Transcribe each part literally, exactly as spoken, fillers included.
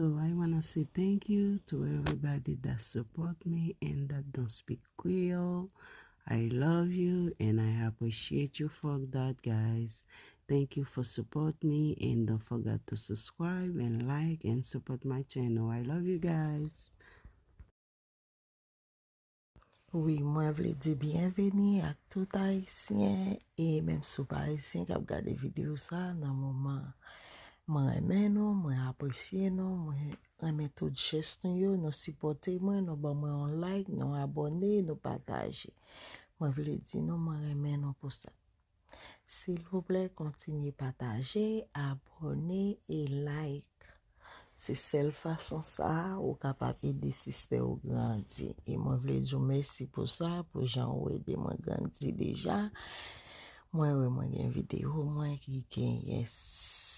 So I want to say thank you to everybody that support me and that don't speak Creole. I love you and I appreciate you for that, guys. Thank you for support me and don't forget to subscribe and like and support my channel. I love you guys. Wi, mwen vle di byenveni ak tout Ayisyen, e menm si w pa Ayisyen k ap gade videyo sa a nan moman. Mwen renmen nou, mwen apresye nou, mwen renmen tout jès nou yo, nou sipòte mwen, nou ban mwen yon like, nou abòne, nou pataje. Mwen vle di nou, mwen renmen nou pou sa. Silvouplè, kontinye pataje, abòne e like. Se sèl fason sa a ou kapab ede sistè w grandi. E mwen vle di w mèsi pou sa, pou jan ou ede mwen grandi deja. Mwen wè mwen gen videyo mwen ki genyen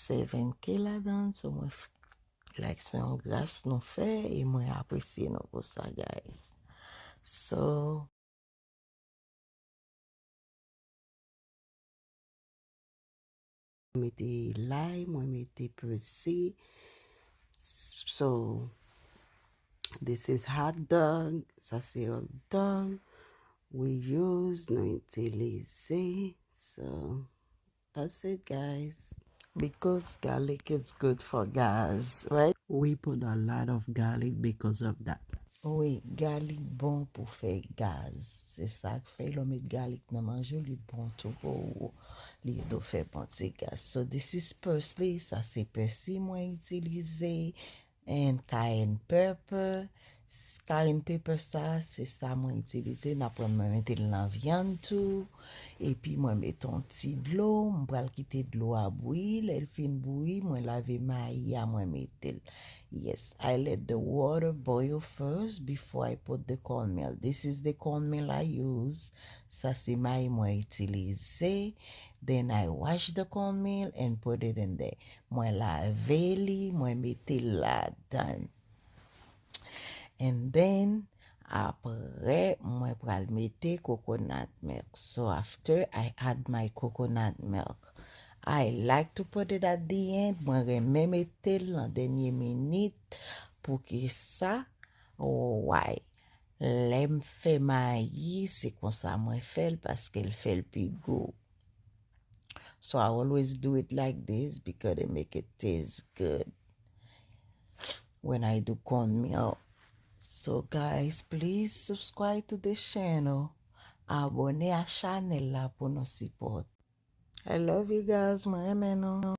seven K ladan, so mwen f-, like, se yon gras nou fè e mwen apresye nou pou sa, guys. So, mete lay, mwen mete pesi. So, this is hot dog. Sa se hot dog. We use, nou itilize. So, that's it, guys. Because garlic is good for gas, right? We put a lot of garlic because of that. Wi, galik bon pou fè gaz. Se sa k fè lè w met galik nan manje w, li bon tou pou ou. Li ede w fè bon ti gaz. So, this is parsley. Sa se pèsi mwen itilize. And cayenne pepper. S-, cayenne pepper sa, se sa mwen itilize. N ap wè mwen mete l nan vyann tou. Epi mwen mete yon ti dlo. M pral kite dlo a bouyi. Lè l fin bouyi, mwen lave mayi a, mwen mete l. Yes, I let the water boil first before I put the cornmeal. This is the cornmeal I use. Sa se mayi mwen itilize. Then I wash the cornmeal and put it in there. Mwen lave li, mwen mete l ladan. And then, apre, mwen pral mete coconut milk. So after, I add my coconut milk. I like to put it at the end. Mwen renmen mete l nan dènye minit. Poukisa? Why? Lè m fè mayi, se konsa mwen fè l paske l fè l pi gou. So I always do it like this because it make it taste good when I do cornmeal. So guys, please subscribe to this channel. Abòne a chanèl la pou nou sipòt. I love you guys. Mwen renmen nou.